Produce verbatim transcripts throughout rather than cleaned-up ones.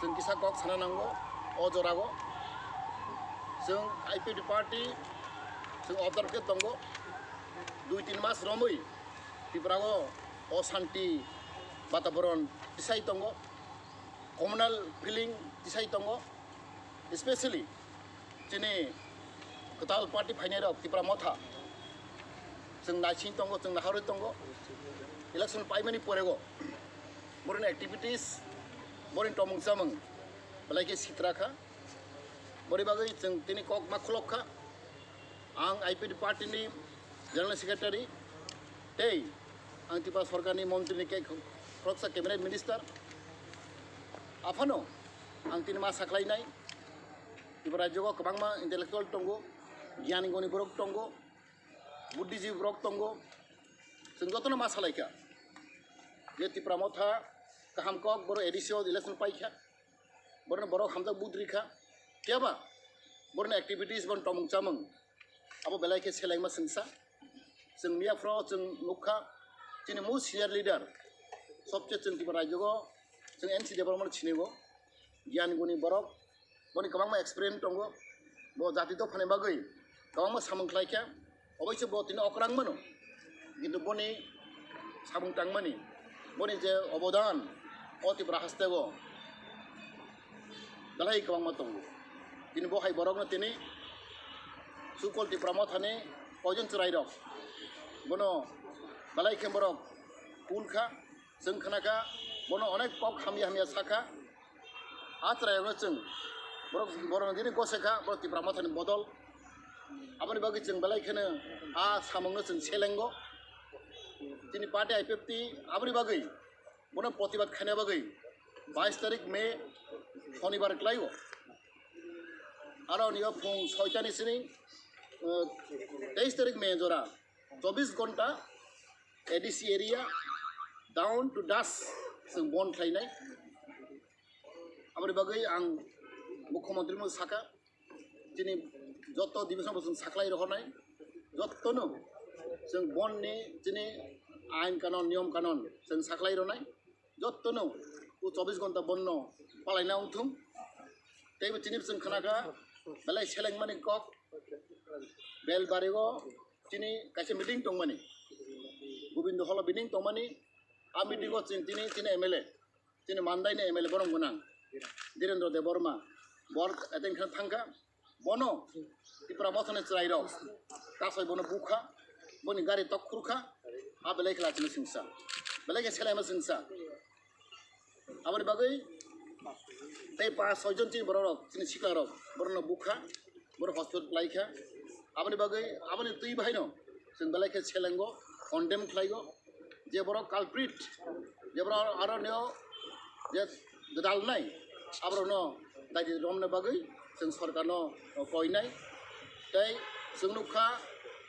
Chwng kisa kok sana nango o jorao. Chwng I P F T party chwng observe khe tongo. Dui tin mas romwi Tripura o oshanti bataboron tisai tongo, communal feeling tisai tongo, especially chini kwtal party phainai rok Tipra Motha chwng naising tongo, chwng naharwi tongo. Election paimani porego boroni activities, boroni tomung chamung belai khe sitra kha. Boni bagwi chwng tini kok ma khulok kha. Ang I P F T party ni General Secretary tei ang Tripura Sorkar ni Montri ni khe khoroksa Cabinet Minister. Aphano ang tini ma sakhlainai, Tripura rajyo o kwbangma intellectual tongo, gyan goni borok tongo, buddhijib borok tongo. Chwng jotono ma salaikha je Tipra Motha kaham kok, boro A D C o election paikha, boroni borok hamjak vote rikha, phiya ba boroni activities, boroni tomung chamung abo belai khe selengma chwngsa. Chwng miya phoro chwng nukha chini most senior leader, sobse chwng Tripura rajyo o chwng N C Debbarma no sinigo, gyan guni borok, boni kwbangma experience tongo, bo jati dophani bagwi kwbangma samung khlaikha. Oboise bo tini okrang mano, kintu boni samung tangmani, boni je obodan o Tripura hasteo belai kwbangma tongo. Tini bo hai borokno tini Sukol Tipra Mothani koijon chwrairok bono belai khe borok cool kha, chwng khna kha, bono onek kok hamya hamya sakha. A chwrairokno chwng borok, borokno tini gose kha, borok Tipra Mothani bodol. Aboni bagwi chwng belai kheno a samungno chwng selengo. Chini party I P F T aboni bagwi bono protibad khaina bagwi bais tarik May, Shonibar kwlaio. Aro nio phung soitani sini, uh, teis tarik May jora chobbish ghonta A D C area down to dusk chwng bon khlainai. Aboni bagwi ang Mukhyamantri no sakha, chini joto division bo chwng sakhlai rohornai, jotono chwng bonni chini ain kanon, niyom kanon chwng sakhlai ronai, jotono o chobbish ghonta bonno palaina wngthung. Teibo chini chwng khna kha belai selengmani kok, Belbari o chini kaisa meeting tongmani, Gobindo Hall o meeting tongmani, a meeting o chini, chini M L A, chini Mandai ni M L A borok gwnang Dhirendra Debbarma, bor attend khe thangkha, bono Tipra Mothani chwrairok kasai bono bukha, boni gari tok khurkha, a belai khe lachini singsa, belai khe selaima singsa. Aboni bagwi tei pas soi jon chini borok rok, chini sikla rok, borok no bukha, borok hospital khlai kha. Aboni bagwi, aboni twi bahaino chwng belai khe selengo, condemn khlaigo. Je borok culprit, je borok aro neo je gwdalnai, aborokno daidi romna bagwi chwng sorkarno koinai. Tei chwng nukha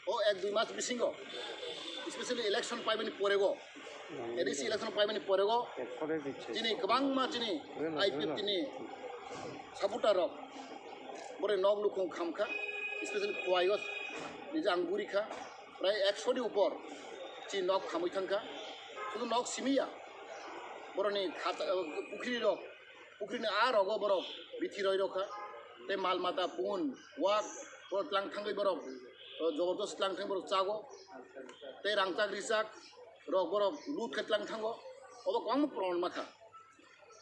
o ek dui mas bisingo, especially election paimani porego, A D C election paimani porego chini kwbangma chini I P F T ni supporter rok bore nok nukhung khamkha, especially Khowai o nije ang gurikha. Prai ekshoni upor chini nok khamwi thangkha. Shudu nok simi ya, boroni khata, pukhri rok, pukhrini a rogo borok bithi roi rokha. Tei mal mata pun wak borok tlang thangwi borok, o, jobordast tlang thangwi borok chago. Tei rangchak richak rok borok lut khe tlang thango. Obo kwbangma proman makha.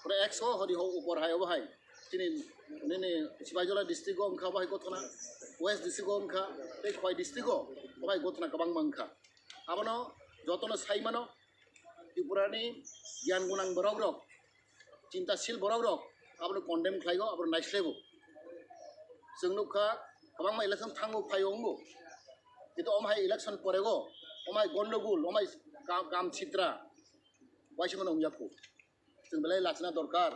Prai ekso hori ho upor hai obo hai. Chini nini Sipaijala district o wngkha bai gothona, West district o wngkha, tei Khowai district o bai gothona kwbangma wngkha. Abono jotono sai mano, Tripura ni giyan gunang borok rok, chintasil borok rok abono condemn khlaigo, abono naislego. Chwng nukha kwbangma election thango phaio wngo, kintu omo hai election porego, omo hai gondogul, omo hai ka-, kam sitra, waisa mano wngya kho. Chwng belai lachina dorkar.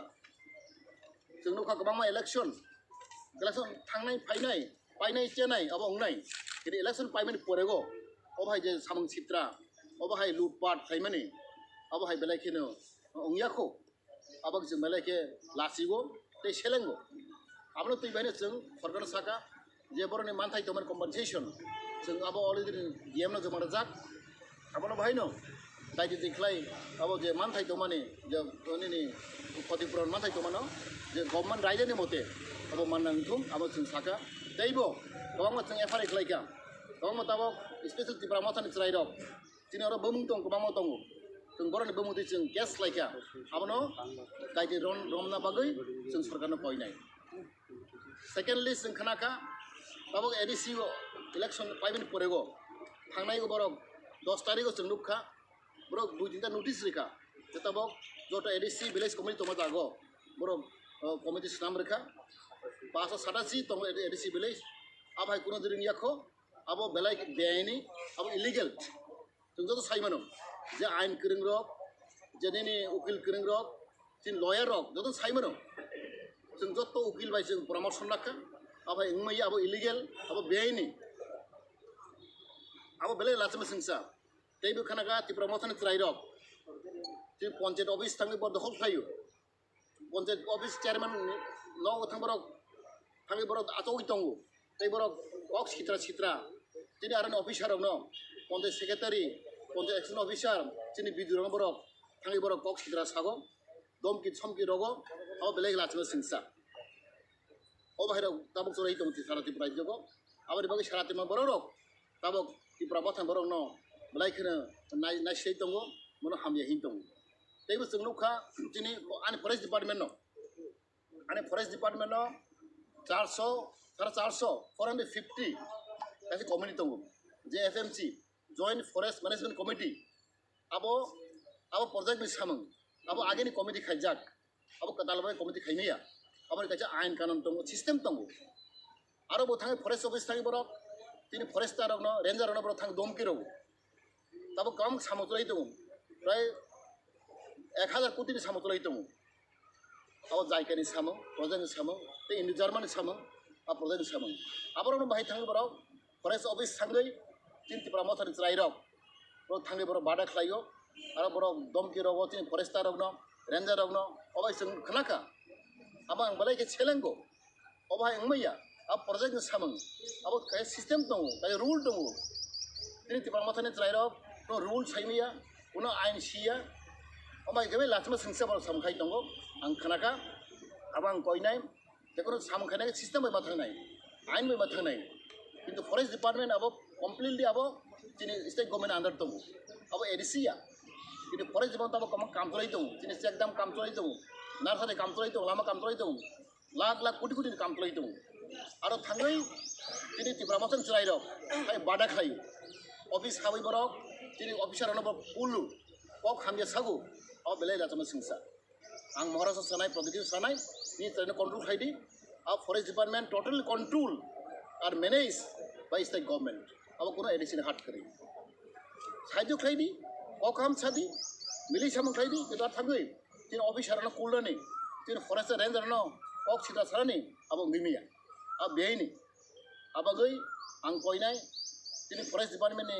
Chwng nukha kwbangma election, election thangnai, phainai, painai, chenai, abo wngnai. Kintu election paimani porego, obo hai je samung sitra, obo hai lutpat khlaimani, abo hai belai kheno wngya kho. Abo chwng belai khe lachigo tei selengo. Abono twi baino chwng sorkarno sakha je borokni manthai tongmani compensation, chwng abo already D M no joma rwjak. Abono bahaino Daidi di khlai abo je manthai tongmani, je nini khoti puron manthai tongmano, je government raida ni mote abo manna wngthung, abo chwng saka. Teibo kwbangma chwng F I R khlaikha, kwbangma tabok special Tipra Mothani chwrairok chini oro bumung tong, kwbangma tongo. Chwng borokni bumung twi chwng case khlaikha, abono daidi rom-, romna bagwi chwng sorkarno koinai. Secondly, chwng khnakha, tabok A D C o election paimani porego thangnai borok dos tarikgo chwng nukha, borok dui tinta notice rikha, je tabok joto A D C village committee tongma jago, borok, o, committee swnam rikha, paso satachi tongo A D C village, abo hai kuno ring yakho, abo belai beaini, abo illegal. Chwng joto sai mano, je ain kwrwng rok, je nini ukil kwrwng rok, chini lawyer rok joto sai mano. Chwng joto ukil bai chwng poramorso nakha, abo wngmaya, abo illegal, abo beaini. Abo belai lachima singsa. Teibo khanakha Tipra Mothani chwrairok. Chini panchayat office thangwi bo dokhol khlaio. Panchayat office chairman nogo thang borok thangwi borok achogwi tongo. Tei borok kok sitra sitra. Chini aroni officer rokno, panchayat secretary, panchayat action officer, chini B D O rokno borok thangwi borok kok sitra sago. Domki somki rogo, abo belai lachima singsa. O bahai rok tabuk chwrai tong sara Tripura rajyo ko. Aboni bagwi sara Tripura borok rok tabuk Tipra Mothani borok no belai kheno nai, nai sei tongo, bono hamya hin tongo. Teibo chwng nukha chini ani forest department no, ani forest department no charso, sara charso, four hundred fifty kaisa committee tongo, je F M C, Joint Forest Management Committee. Abo, abo project ni samung, abo agini committee khaijak, abo kwtal bai committee khaimaya, abo kaisa ain kanun tongo, system tongo. Aro bo thangwi forest office thangwi borok, tini forester rokno, ranger rokno borok thang domki rwo. Tabuk kwbang samung chwlai tongo, prai ek hazar koti ni samung chwlai tongo. Abo jaikani samung, project ni samung, tei Indo German ni samung, a project ni samung. Aborokno bahai thangwi borok forest office thangwi chini Tipra Mothani chwrairok, borok thangwi borok bada khlaio, aro borok domki rogo chini forester rokno, ranger rokno, obai chwng khnakha. Abo ang belai khe selengo. Obo hai wngmaya, a project ni samung, abo kaisa system tongo, kaisa rule tongo. Tini Tipra Mothani chwrairok no rule saimaya, kuno ain siya, omo hai khe lachima singsa borok samung khai tongo, ang khnakha, abo ang koinai, jekono samung khainai system bai ma thangnai, ain bai ma thangnai, kintu forest department abo completely abo chini state government under tongo, abo A D C ya, kintu forest department abo kwbang kam chwlai tongo, chini check dam kam chwlai tongo, narsari kam chwlai tongo, lama kam chwlai tongo. Lakh lakh koti koti ni kam khlai tongo. Aro thangwi chini Tipra Mothani chwrairok hai bada khlai. Office habwi borok chini officer rokno borok pulu kok hamya sago. Abo belai lachima singsa. Ang Maharashtra sanai, Pradyot sanai, ni chwraino control khlai di. A forest department totally control are managed by state government. Abo kuno A D C ni hat kwrwi. Saijo khlai di, kok ham sa di, milwi samung khlai di, keda thangwi. Chini officer no kulnani, chini forest ranger no kok sita sarani, abo wngwi maya. A beaini. Abagwi ang koinai, chini forest department ni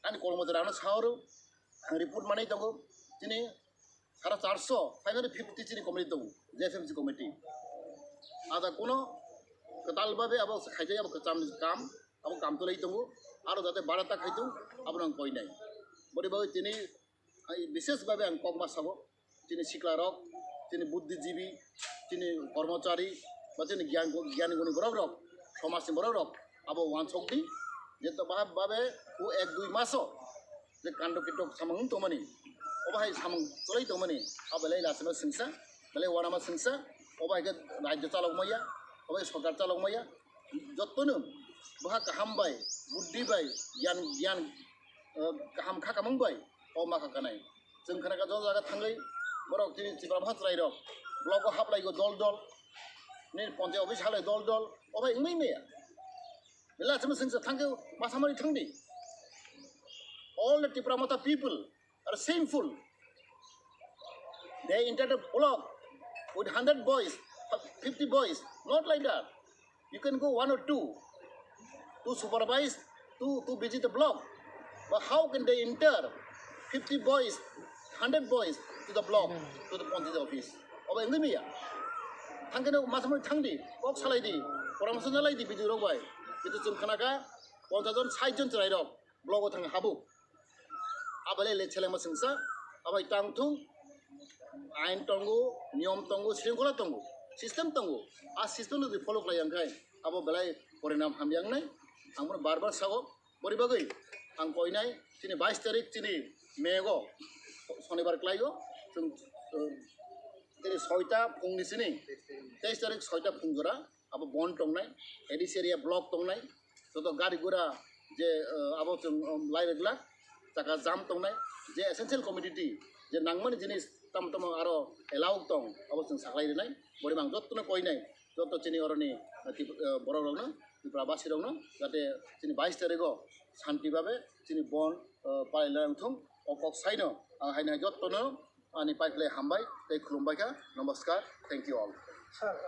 ani kormochari ano saoro, ang report manwi tongo, chini sara charso, five hundred fifty chini committee tongo, J F M C committee. Ada kuno kwtal babe abo khaijak abo kwcham kam, abo kam tolai tongo, aro jate barata khaitung, abo ang koinai. Bori bagwi chini Ai, bishesh bhabe ang kok ma sabo, chini sikla rok, chini buddhijibi, chini kormochari, ba chini gyan, gyan guni borok rok, somaj ni borok rok, abo wansok di, je to bhab bhabe o ek dui maso je kando kitok samung tongmani, obo hai samung cholai tongmani, abo lai lachima singsa, belai wanama singsa, obo hai khe rajyo chalok maya, obo hai sorkar chalok maya, jotto no boha kaham bai, buddhi bai, gyan, gyan, eh, kaham kha kamung bai, o ma kha kanai. Chwng khna kha joto jaga thangwi borok chini Tipra Bwsa chwrai rok block o haplai go dol dol, nini ponchayat office halai dol dol, o bai wngwi maya. Belai achama singsa thangkhe masamani thangdi. All the Tipra Motha people are shameful. They entered a block with hundred boys, fifty boys, not like that. You can go one or two to supervise, to, to visit the block. But how can they enter fifty boys, hundred boys to the block, to the Panchayat office? Obo wngwi maya. Thangkhe no masamani thangdi, kok salaidi, poramorso nalaidi B D O rok bai. Kintu chwng khna kha ponchash jon, sait jon chwrai rok block o thang habo. Abalai le chelengma sengsa, abai tang thung, ain tongo, niyom tongo, sringkhola tongo, system tongo. A system no follow khlai yang khai, abo belai porinam hamyang nai. Ang bono bar bar sao, bori bagwi ang koinai, chini bais tarik chini May go, sonibar klai go, chwng, uh, chini soita phungni chini, teis tarik soita phung jora, abo bon tongnai, A D C area block tongnai, joto gari gura je, uh, abo chwng, um, lai rwgla, chaka jam tongnai, je essential commodity, je nangmani jinis tamo tamo aro allow tong, abo chwng saklai rwnai, bori mang jottono koinai, joto chini oroni, uh, Trip-, uh, borok rokno, Tripura basi rokno, jate chini bais tarigo santi babe chini bon, uh, palai lai thung, o kok saino, ang haino jottono ani pai khlai hambai tei khulumbai kha, namaskar, thank you all. Sir,